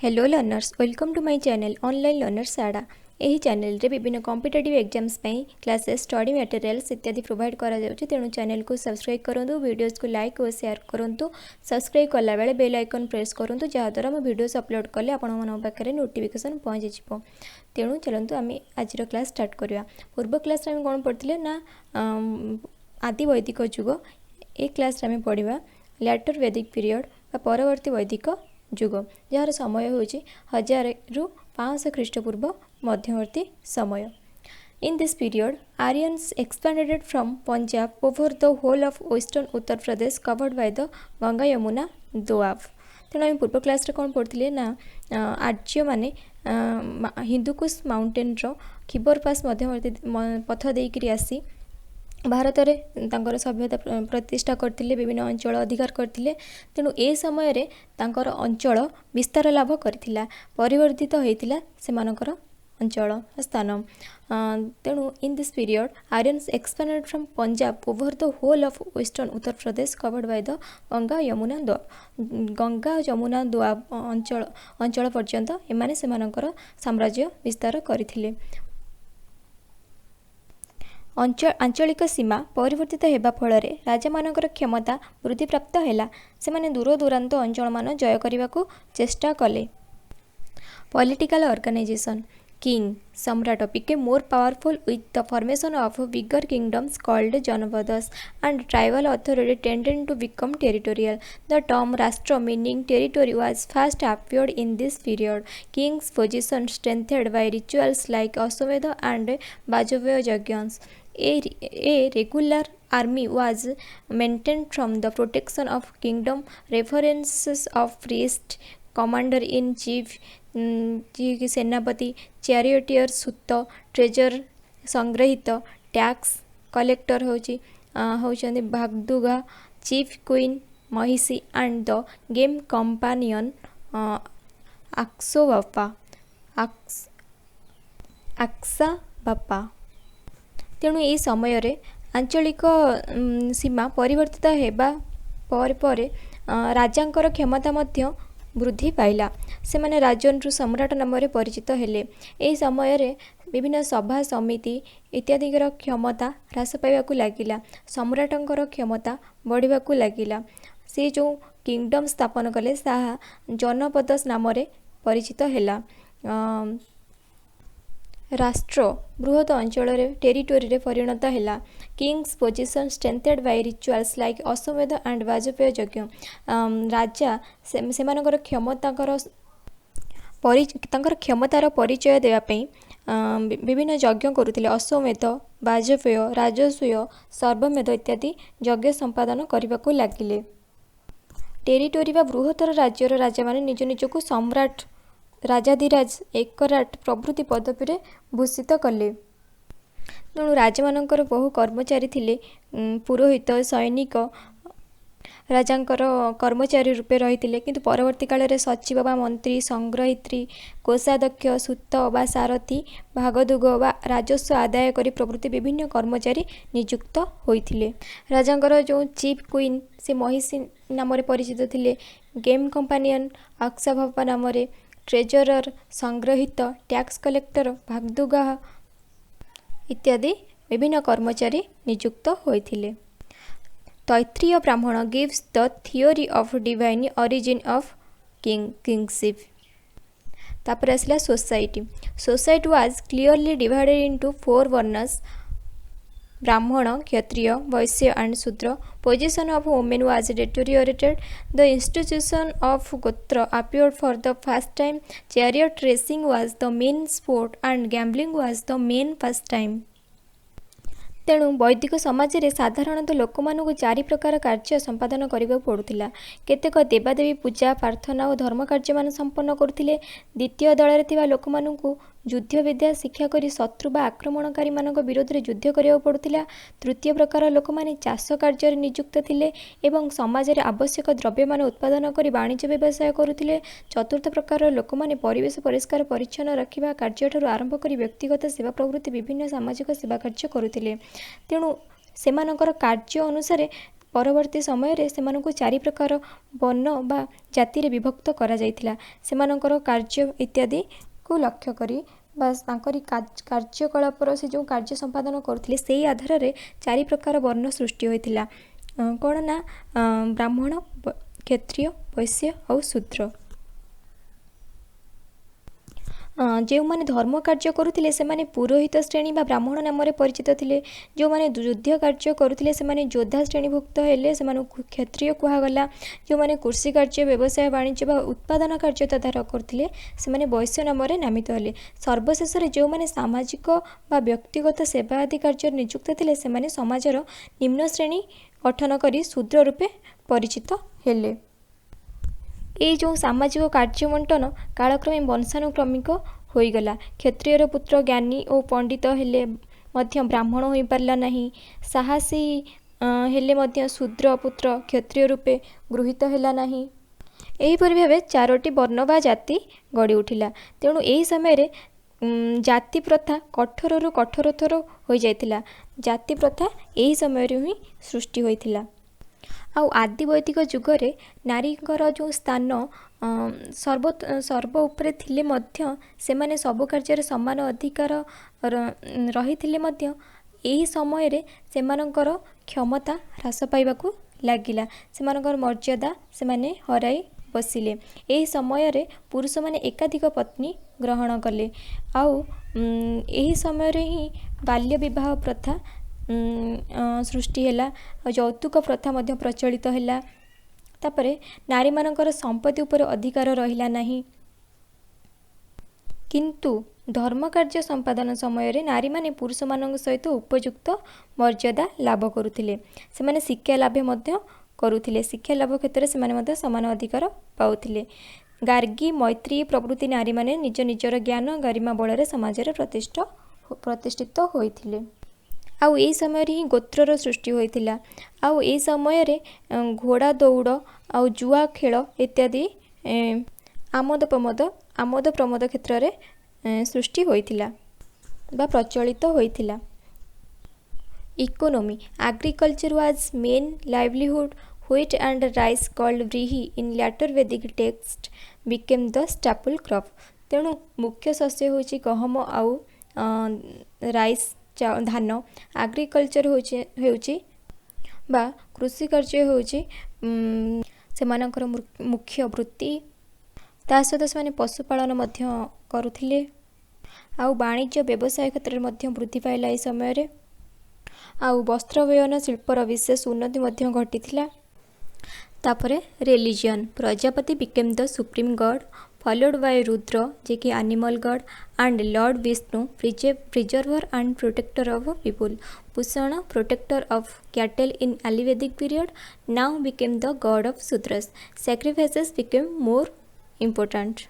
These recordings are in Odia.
Hello learners, welcome to my channel Online Learners Adda. ଏହି ଚ୍ୟାନେଲରେ ବିଭିନ୍ନ କମ୍ପିଟେଟିଭ୍ ଏକ୍ଜାମ୍ସ ପାଇଁ କ୍ଲାସେସ୍, ଷ୍ଟଡି ମ୍ୟାଟେରିଆଲ୍ସ ଇତ୍ୟାଦି ପ୍ରୋଭାଇଡ଼ କରାଯାଉଛି। ତେଣୁ ଚ୍ୟାନେଲକୁ ସବସ୍କ୍ରାଇବ୍ କରନ୍ତୁ, ଭିଡ଼ିଓଜକୁ ଲାଇକ୍ ଓ ସେୟାର କରନ୍ତୁ। ସବସ୍କ୍ରାଇବ୍ କଲାବେଳେ ବେଲ୍ ଆଇକନ୍ ପ୍ରେସ୍ କରନ୍ତୁ, ଯାହାଦ୍ୱାରା ମୁଁ ଭିଡ଼ିଓସ୍ ଅପଲୋଡ଼ କଲେ ଆପଣମାନଙ୍କ ପାଖରେ ନୋଟିଫିକେସନ୍ ପହଞ୍ଚିଯିବ। ତେଣୁ ଚାଲନ୍ତୁ, ଆମେ ଆଜିର କ୍ଲାସ୍ ଷ୍ଟାର୍ଟ କରିବା। ପୂର୍ବ କ୍ଲାସ୍ରେ ଆମେ କ'ଣ ପଢ଼ିଥିଲେ ନା ଆଦି ବୈଦିକ ଯୁଗ। ଏ କ୍ଲାସ୍ରେ ଆମେ ପଢ଼ିବା ଲ୍ୟାଟର ବୈଦିକ ପିରିୟଡ଼ ବା ପରବର୍ତ୍ତୀ ବୈଦିକ ଯୁଗ, ଯାହାର ସମୟ ହେଉଛି 1000ରୁ 500 ଖ୍ରୀଷ୍ଟପୂର୍ବ ମଧ୍ୟବର୍ତ୍ତୀ ସମୟ। In this period, Aryans expanded from Punjab over the whole of western Uttar Pradesh covered by the Ganga Yamuna Doab. ତେଣୁ ଆମେ ପୂର୍ବ କ୍ଲାସ୍ରେ କ'ଣ ପଢ଼ିଥିଲେ ନା ଆର୍ଯ୍ୟମାନେ ହିନ୍ଦୁକୁଶ ମାଉଣ୍ଟେନ୍ର ଖିବର ପାସ୍ ମଧ୍ୟବର୍ତ୍ତୀ ପଥ ଦେଇକରି ଆସି ଭାରତରେ ତାଙ୍କର ସଭ୍ୟତା ପ୍ରତିଷ୍ଠା କରିଥିଲେ, ବିଭିନ୍ନ ଅଞ୍ଚଳ ଅଧିକାର କରିଥିଲେ। ତେଣୁ ଏ ସମୟରେ ତାଙ୍କର ଅଞ୍ଚଳ ବିସ୍ତାର ଲାଭ କରିଥିଲା, ପରିବର୍ଦ୍ଧିତ ହୋଇଥିଲା ସେମାନଙ୍କର ଅଞ୍ଚଳ ସ୍ଥାନ। ତେଣୁ in this period, Aryans expanded from Punjab over the whole of western Uttar Pradesh covered by the Ganga Yamuna Doab. Ganga Yamuna Doab ଅଞ୍ଚଳ ପର୍ଯ୍ୟନ୍ତ ଏମାନେ ସେମାନଙ୍କର ସାମ୍ରାଜ୍ୟ ବିସ୍ତାର କରିଥିଲେ। ଆଞ୍ଚଳିକ ସୀମା ପରିବର୍ତ୍ତିତ ହେବା ଫଳରେ ରାଜାମାନଙ୍କର କ୍ଷମତା ବୃଦ୍ଧିପ୍ରାପ୍ତ ହେଲା। ସେମାନେ ଦୂର ଦୂରାନ୍ତ ଅଞ୍ଚଳମାନ ଜୟ କରିବାକୁ ଚେଷ୍ଟା କଲେ। Political organisation. King, Samrat became more powerful with the formation of bigger kingdoms called Janapadas, and tribal authority tended to become territorial. The term Rashtra, meaning territory, was first appeared in this period. King's position strengthened by rituals like Ashwamedha and Vajapeya Yajnas. A regular army was maintained from the protection of kingdom, revenues of priest, commander in chief ଯିଏକି ସେନାପତି, ଚ୍ୟାରିଅଟିୟର ସୂତ, ଟ୍ରେଜର ସଂଗ୍ରହିତ, ଟ୍ୟାକ୍ସ କଲେକ୍ଟର ହେଉଛନ୍ତି ଭାଗଦୁଘା, chief queen Mahishi and the game companion ଆକ୍ସୋବାପା, ଆକ୍ସାବାପା। ତେଣୁ ଏହି ସମୟରେ ଆଞ୍ଚଳିକ ସୀମା ପରିବର୍ତ୍ତିତ ହେବା ପରେ ପରେ ରାଜାଙ୍କର କ୍ଷମତା ମଧ୍ୟ ବୃଦ୍ଧି ପାଇଲା। ସେମାନେ ରାଜନରୁ ସମ୍ରାଟ ନାମରେ ପରିଚିତ ହେଲେ। ଏହି ସମୟରେ ବିଭିନ୍ନ ସଭା ସମିତି ଇତ୍ୟାଦିଙ୍କର କ୍ଷମତା ହ୍ରାସ ପାଇବାକୁ ଲାଗିଲା, ସମ୍ରାଟଙ୍କର କ୍ଷମତା ବଢ଼ିବାକୁ ଲାଗିଲା। ସେ ଯେଉଁ କିଙ୍ଗଡ଼ମ୍ ସ୍ଥାପନ କଲେ, ତାହା ଜନପଦ ନାମରେ ପରିଚିତ ହେଲା। ରାଷ୍ଟ୍ର ବୃହତ ଅଞ୍ଚଳରେ ଟେରିଟୋରିରେ ପରିଣତ ହେଲା। King's position strengthened by rituals like Ashwamedha and Vajapeya Yajna. ରାଜା ସେମାନଙ୍କର ତାଙ୍କର କ୍ଷମତାର ପରିଚୟ ଦେବା ପାଇଁ ବିଭିନ୍ନ ଯଜ୍ଞ କରୁଥିଲେ। ଅଶ୍ୱମେଧ, ବାଜପେୟ, ରାଜସୂୟ, ସର୍ବମେଧ ଇତ୍ୟାଦି ଯଜ୍ଞ ସମ୍ପାଦନ କରିବାକୁ ଲାଗିଲେ। ଟେରିଟୋରି ବା ବୃହତ୍ତର ରାଜ୍ୟର ରାଜାମାନେ ନିଜ ନିଜକୁ ସମ୍ରାଟ, ରାଜାଧିରାଜ, ଏକରାଟ ପ୍ରଭୃତି ପଦବୀରେ ଭୂଷିତ କଲେ। ତେଣୁ ରାଜାମାନଙ୍କର ବହୁ କର୍ମଚାରୀ ଥିଲେ। ପୁରୋହିତ, ସୈନିକ ରାଜାଙ୍କର କର୍ମଚାରୀ ରୂପେ ରହିଥିଲେ। କିନ୍ତୁ ପରବର୍ତ୍ତୀ କାଳରେ ସଚିବ ବା ମନ୍ତ୍ରୀ, ସଂଗ୍ରହିତ୍ରୀ, କୋଷାଧ୍ୟକ୍ଷ, ସୂତ ବା ସାରଥୀ, ଭାଗଦୁଗ ବା ରାଜସ୍ୱ ଆଦାୟକାରୀ ପ୍ରଭୃତି ବିଭିନ୍ନ କର୍ମଚାରୀ ନିଯୁକ୍ତ ହୋଇଥିଲେ। ରାଜାଙ୍କର ଯେଉଁ ଚିଫ୍ କୁଇନ୍, ସେ ମହିଷୀ ନାମରେ ପରିଚିତ ଥିଲେ, ଗେମ୍ କମ୍ପାନିଅନ୍ ଅକ୍ସାଭାପା ନାମରେ, ଟ୍ରେଜରର, ସଂଗ୍ରହିତ, ଟ୍ୟାକ୍ସ କଲେକ୍ଟର, ଭାଗଦୁଗାହ ଇତ୍ୟାଦି ବିଭିନ୍ନ କର୍ମଚାରୀ ନିଯୁକ୍ତ ହୋଇଥିଲେ। Taittiriya Brahmana gives the theory of divine origin of kingship. ତାପରେ ଆସିଲା society. Society was clearly divided into four varnas: Brahmana, Kshatriya, Vaishya and Shudra. Position of women was deteriorated. The institution of Gotra appeared for the first time. Chariot racing was the main sport and gambling was the main pastime. ତେଣୁ ବୈଦିକ ସମାଜରେ ସାଧାରଣତଃ ଲୋକମାନଙ୍କୁ ଚାରି ପ୍ରକାର କାର୍ଯ୍ୟ ସମ୍ପାଦନ କରିବାକୁ ପଡ଼ୁଥିଲା। କେତେକ ଦେବାଦେବୀ ପୂଜା ପ୍ରାର୍ଥନା ଓ ଧର୍ମ କାର୍ଯ୍ୟମାନ ସମ୍ପନ୍ନ କରୁଥିଲେ। ଦ୍ୱିତୀୟ ଦଳରେ ଥିବା ଲୋକମାନଙ୍କୁ ଯୁଦ୍ଧ ବିଦ୍ୟା ଶିକ୍ଷା କରି ଶତ୍ରୁ ବା ଆକ୍ରମଣକାରୀମାନଙ୍କ ବିରୋଧରେ ଯୁଦ୍ଧ କରିବାକୁ ପଡ଼ୁଥିଲା। ତୃତୀୟ ପ୍ରକାର ଲୋକମାନେ ଚାଷ କାର୍ଯ୍ୟରେ ନିଯୁକ୍ତ ଥିଲେ ଏବଂ ସମାଜରେ ଆବଶ୍ୟକ ଦ୍ରବ୍ୟମାନ ଉତ୍ପାଦନ କରି ବାଣିଜ୍ୟ ବ୍ୟବସାୟ କରୁଥିଲେ। ଚତୁର୍ଥ ପ୍ରକାରର ଲୋକମାନେ ପରିବେଶ ପରିଷ୍କାର ପରିଚ୍ଛନ୍ନ ରଖିବା କାର୍ଯ୍ୟଠାରୁ ଆରମ୍ଭ କରି ବ୍ୟକ୍ତିଗତ ସେବା ପ୍ରଭୃତି ବିଭିନ୍ନ ସାମାଜିକ ସେବା କାର୍ଯ୍ୟ କରୁଥିଲେ। ତେଣୁ ସେମାନଙ୍କର କାର୍ଯ୍ୟ ଅନୁସାରେ ପରବର୍ତ୍ତୀ ସମୟରେ ସେମାନଙ୍କୁ ଚାରି ପ୍ରକାର ବର୍ଣ୍ଣ ବା ଜାତିରେ ବିଭକ୍ତ କରାଯାଇଥିଲା। ସେମାନଙ୍କର କାର୍ଯ୍ୟ ଇତ୍ୟାଦିକୁ ଲକ୍ଷ୍ୟ କରି ବା ତାଙ୍କରି କାର୍ଯ୍ୟକଳାପର, ସେ ଯେଉଁ କାର୍ଯ୍ୟ ସମ୍ପାଦନ କରୁଥିଲେ, ସେଇ ଆଧାରରେ ଚାରି ପ୍ରକାର ବର୍ଣ୍ଣ ସୃଷ୍ଟି ହୋଇଥିଲା। କ'ଣ ନା ବ୍ରାହ୍ମଣ, କ୍ଷତ୍ରିୟ, ବୈଶ୍ୟ ଆଉ ଶୂଦ୍ର। ଯେଉଁମାନେ ଧର୍ମ କାର୍ଯ୍ୟ କରୁଥିଲେ, ସେମାନେ ପୁରୋହିତ ଶ୍ରେଣୀ ବା ବ୍ରାହ୍ମଣ ନାମରେ ପରିଚିତ ଥିଲେ। ଯେଉଁମାନେ ଯୁଦ୍ଧ କାର୍ଯ୍ୟ କରୁଥିଲେ, ସେମାନେ ଯୋଦ୍ଧା ଶ୍ରେଣୀଭୁକ୍ତ ହେଲେ, ସେମାନଙ୍କୁ କ୍ଷତ୍ରିୟ କୁହାଗଲା। ଯେଉଁମାନେ କୃଷି କାର୍ଯ୍ୟ, ବ୍ୟବସାୟ, ବାଣିଜ୍ୟ ବା ଉତ୍ପାଦନ କାର୍ଯ୍ୟ ତଦାରଖ କରୁଥିଲେ, ସେମାନେ ବୈଶ୍ୟ ନାମରେ ନାମିତ ହେଲେ। ସର୍ବଶେଷରେ ଯେଉଁମାନେ ସାମାଜିକ ବା ବ୍ୟକ୍ତିଗତ ସେବା ଆଦି କାର୍ଯ୍ୟରେ ନିଯୁକ୍ତ ଥିଲେ, ସେମାନେ ସମାଜର ନିମ୍ନ ଶ୍ରେଣୀ ଗଠନ କରି ଶୂଦ୍ର ରୂପେ ପରିଚିତ ହେଲେ। ଏଇ ଯେଉଁ ସାମାଜିକ କାର୍ଯ୍ୟ ବଣ୍ଟନ କାଳକ୍ରମେ ବଂଶାନୁକ୍ରମିକ ହୋଇଗଲା। କ୍ଷତ୍ରିୟର ପୁତ୍ର ଜ୍ଞାନୀ ଓ ପଣ୍ଡିତ ହେଲେ ମଧ୍ୟ ବ୍ରାହ୍ମଣ ହୋଇପାରିଲା ନାହିଁ। ସାହସୀ ହେଲେ ମଧ୍ୟ ଶୂଦ୍ର ପୁତ୍ର କ୍ଷତ୍ରିୟ ରୂପେ ଗୃହୀତ ହେଲା ନାହିଁ। ଏହିପରି ଭାବେ ଚାରୋଟି ବର୍ଣ୍ଣ ବା ଜାତି ଗଢ଼ି ଉଠିଲା। ତେଣୁ ଏହି ସମୟରେ ଜାତି ପ୍ରଥା କଠୋରରୁ କଠୋରତର ହୋଇଯାଇଥିଲା। ଜାତି ପ୍ରଥା ଏହି ସମୟରେ ହିଁ ସୃଷ୍ଟି ହୋଇଥିଲା। ଆଉ ଆଦି ବୈଦିକ ଯୁଗରେ ନାରୀଙ୍କର ଯେଉଁ ସ୍ଥାନ ସର୍ବ ଉପରେ ଥିଲେ ମଧ୍ୟ, ସେମାନେ ସବୁ କାର୍ଯ୍ୟରେ ସମାନ ଅଧିକାର ରହିଥିଲେ ମଧ୍ୟ, ଏହି ସମୟରେ ସେମାନଙ୍କର କ୍ଷମତା ହ୍ରାସ ପାଇବାକୁ ଲାଗିଲା। ସେମାନଙ୍କର ମର୍ଯ୍ୟାଦା ସେମାନେ ହରାଇ ବସିଲେ। ଏହି ସମୟରେ ପୁରୁଷମାନେ ଏକାଧିକ ପତ୍ନୀ ଗ୍ରହଣ କଲେ। ଆଉ ଏହି ସମୟରେ ହିଁ ବାଲ୍ୟ ବିବାହ ପ୍ରଥା ସୃଷ୍ଟି ହେଲା ଆଉ ଯୌତୁକ ପ୍ରଥା ମଧ୍ୟ ପ୍ରଚଳିତ ହେଲା। ତାପରେ ନାରୀମାନଙ୍କର ସମ୍ପତ୍ତି ଉପରେ ଅଧିକାର ରହିଲା ନାହିଁ। କିନ୍ତୁ ଧର୍ମ କାର୍ଯ୍ୟ ସମ୍ପାଦନ ସମୟରେ ନାରୀମାନେ ପୁରୁଷମାନଙ୍କ ସହିତ ଉପଯୁକ୍ତ ମର୍ଯ୍ୟାଦା ଲାଭ କରୁଥିଲେ। ସେମାନେ ଶିକ୍ଷା ଲାଭ ମଧ୍ୟ କରୁଥିଲେ। ଶିକ୍ଷା ଲାଭ କ୍ଷେତ୍ରରେ ସେମାନେ ମଧ୍ୟ ସମାନ ଅଧିକାର ପାଉଥିଲେ। ଗାର୍ଗୀ, ମୈତ୍ରେୟୀ ପ୍ରଭୃତି ନାରୀମାନେ ନିଜ ନିଜର ଜ୍ଞାନ ଗରିମା ବଳରେ ସମାଜରେ ପ୍ରତିଷ୍ଠିତ ହୋଇଥିଲେ। ଆଉ ଏଇ ସମୟରେ ହିଁ ଗୋତ୍ରର ସୃଷ୍ଟି ହୋଇଥିଲା। ଆଉ ଏଇ ସମୟରେ ଘୋଡ଼ା ଦୌଡ଼ ଆଉ ଜୁଆ ଖେଳ ଇତ୍ୟାଦି ଆମୋଦ ପ୍ରମୋଦ କ୍ଷେତ୍ରରେ ସୃଷ୍ଟି ହୋଇଥିଲା ବା ପ୍ରଚଳିତ ହୋଇଥିଲା। Economy. Agriculture was main livelihood. Wheat and rice, called vrihi in later Vedic text, became the staple crop. ତେଣୁ ମୁଖ୍ୟ ଶସ୍ୟ ହେଉଛି ଗହମ ଆଉ ରାଇସ୍, ଧାନ। ଆଗ୍ରିକଲଚର ହେଉଛି ବା କୃଷି କାର୍ଯ୍ୟ ହେଉଛି ସେମାନଙ୍କର ମୁଖ୍ୟ ବୃତ୍ତି। ତା ସହିତ ସେମାନେ ପଶୁପାଳନ ମଧ୍ୟ କରୁଥିଲେ। ଆଉ ବାଣିଜ୍ୟ ବ୍ୟବସାୟ କ୍ଷେତ୍ରରେ ମଧ୍ୟ ବୃଦ୍ଧି ପାଇଲା ଏହି ସମୟରେ। ଆଉ ବସ୍ତ୍ର ବୟନ ଶିଳ୍ପର ବିଶେଷ ଉନ୍ନତି ମଧ୍ୟ ଘଟିଥିଲା। ତାପରେ religion. Prajapati became the supreme god, followed by Rudra, ଯିଏକି animal god, and Lord Vishnu, preserver and protector of people. Pushan, protector of cattle in early Vedic period, now became the god of Shudras. Sacrifices became more important.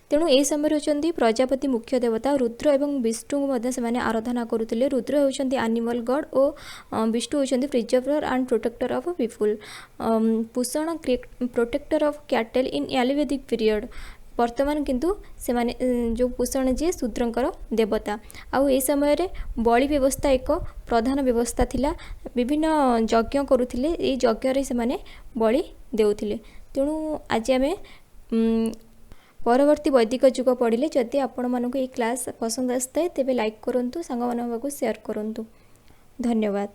ତେଣୁ ଏହି ସମୟରେ ହେଉଛନ୍ତି ପ୍ରଜାପତି ମୁଖ୍ୟ ଦେବତା। ରୁଦ୍ର ଏବଂ ବିଷ୍ଣୁଙ୍କୁ ମଧ୍ୟ ସେମାନେ ଆରାଧନା କରୁଥିଲେ। ରୁଦ୍ର ହେଉଛନ୍ତି ଆନିମଲ୍ ଗଡ୍ ଓ ବିଷ୍ଣୁ ହେଉଛନ୍ତି preserver and protector of people. Pushan, protector of cattle in early Vedic period, ବର୍ତ୍ତମାନ କିନ୍ତୁ ସେମାନେ ଯେଉଁ ପୂଷଣ ଯିଏ ଶୂଦ୍ରଙ୍କର ଦେବତା। ଆଉ ଏହି ସମୟରେ ବଳି ବ୍ୟବସ୍ଥା ଏକ ପ୍ରଧାନ ବ୍ୟବସ୍ଥା ଥିଲା। ବିଭିନ୍ନ ଯଜ୍ଞ କରୁଥିଲେ। ଏଇ ଯଜ୍ଞରେ ସେମାନେ ବଳି ଦେଉଥିଲେ। ତେଣୁ ଆଜି ଆମେ ପରବର୍ତ୍ତୀ ବୈଦିକ ଯୁଗ ପଢ଼ିଲେ। ଯଦି ଆପଣମାନଙ୍କୁ ଏଇ କ୍ଲାସ୍ ପସନ୍ଦ ଆସିଥାଏ, ତେବେ ଲାଇକ୍ କରନ୍ତୁ, ସାଙ୍ଗମାନଙ୍କ ପାଖକୁ ସେୟାର କରନ୍ତୁ। ଧନ୍ୟବାଦ।